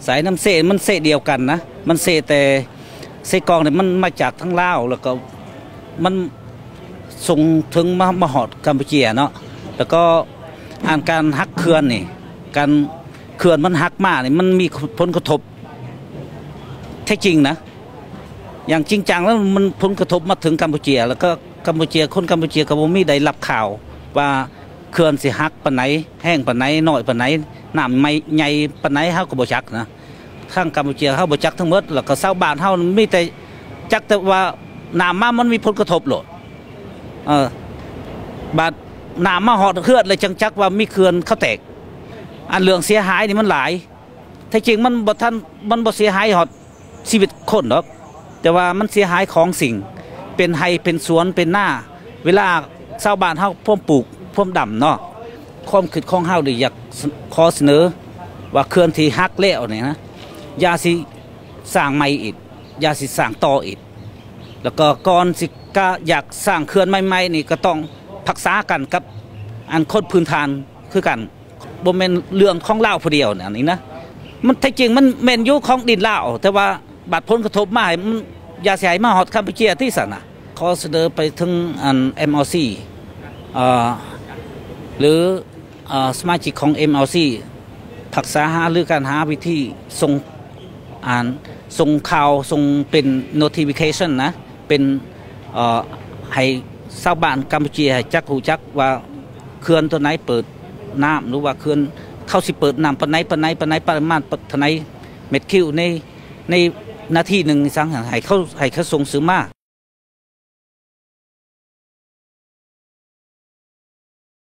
ສາຍນ້ຳເຊ ມັນເຊດຽວກັນນະ ມັນເຊແຕ່ ເຊກອງນີ້ມັນມາຈາກທາງລາວ ແລ້ວກໍມັນສົ່ງເຖິງມາ ມາຮອດກຳປູເຈຍເນາະ ແລ້ວກໍອັນການຫັກເຂື່ອນນີ້ ການເຂື່ອນມັນຫັກມານີ້ ມັນມີຜົນກະທົບແທ້ຈິງນະ ຢ່າງຈິງຈັງແລ້ວມັນຜົນກະທົບມາເຖິງກຳປູເຈຍ ແລ້ວກໍກຳປູເຈຍ ຄົນກຳປູເຈຍກໍບໍ່ມີໄດ້ຮັບຂ່າວວ່າເຂື່ອນຊິຫັກປານໃດ ແຮງປານໃດ ນ້ອຍປານໃດ ນ້ຳໃໝ່ໃຫຍ່ປານໃດ ເຮົາກໍບໍ່ຈັກນະ. ທາງກຳປູເຈຍເຮົາບໍ່ຈັກທັງໝົດ ແລ້ວກໍຊາວບ້ານເຮົາມີແຕ່ຈັກແຕ່ວ່ານ້ຳມາມັນມີຜົນກະທົບໂລດ ເອີ ບາດນ້ຳມາຮອດເຮືອນແລ້ວຈັ່ງຈັກວ່າມີເຂື່ອນເຂົາແຕກ. ອັນເລື່ອງເສຍຫາຍນີ້ມັນຫຼາຍ ແທ້ຈິງມັນບໍ່ທັນ ມັນບໍ່ເສຍຫາຍຮອດຊີວິດຄົນດອກ ແຕ່ວ່າມັນເສຍຫາຍຂອງສິ່ງ ເປັນໄຮ່ ເປັນສວນ ເປັນນາ ເວລາຊາວບ້ານເຮົາພວມປູກ ພວມດຳເນາະ. ຄວາມຄິດຂອງເຮົານີ້ຢາກ ສ- ຂໍສະເໜີວ່າເຂື່ອນທີ່ຫັກແລ້ວນີ້ນະ ຢ່າຊິສ້າງໃໝ່ອີກ ຢ່າຊິສ້າງຕໍ່ອີກ ແລ້ວກໍກ່ອນຊິກະຢາກສ້າງເຂື່ອນໃໝ່ໆນີ້ ກໍຕ້ອງປຶກສາກັນກັບອັນຄົນພື້ນຖານຄືກັນ ບໍ່ແມ່ນເລື່ອງຂອງລາວຜູ້ດຽວນະ ອັນນີ້ນະ ມັນແທ້ຈິງມັນແມ່ນຢູ່ຂອງດິນລາວ ແຕ່ວ່າບາດຜົນກະທົບມາໃຫ້ມັນ ຢ່າຊິໃຫ້ມາຮອດກຳປູເຈຍຕິຊັ້ນນະ. ຂໍສະເໜີໄປເຖິງອັນ ເອັມອອລຊີ ເອີ ຫຼື ເອີ ສະມາຊິກຂອງ ເອັມອອລຊີ ປຶກສາຫາລືກັນ ຫາວິທີສົ່ງ ອັນ ສົ່ງຂ່າວ ສົ່ງເປັນໂນຕິຟິເຄຊັນນະ ເປັນ ເອີ ໃຫ້ຊາວບ້ານກຳປູເຈຍໃຫ້ຈັກ ຮູ້ຈັກວ່າເຂື່ອນຕົວໃດເປີດນ້ຳ ຫຼືວ່າເຂື່ອນເຂົາຊິເປີດນ້ຳປານໃດ ປານໃດ ປານໃດ ປະມານເທົ່າໃດເມັດຄິວ ໃນ ໃນນາທີໜຶ່ງ ສັງ ໃຫ້ເຂົາ ໃຫ້ເຂົາສົ່ງຊື່ມາ.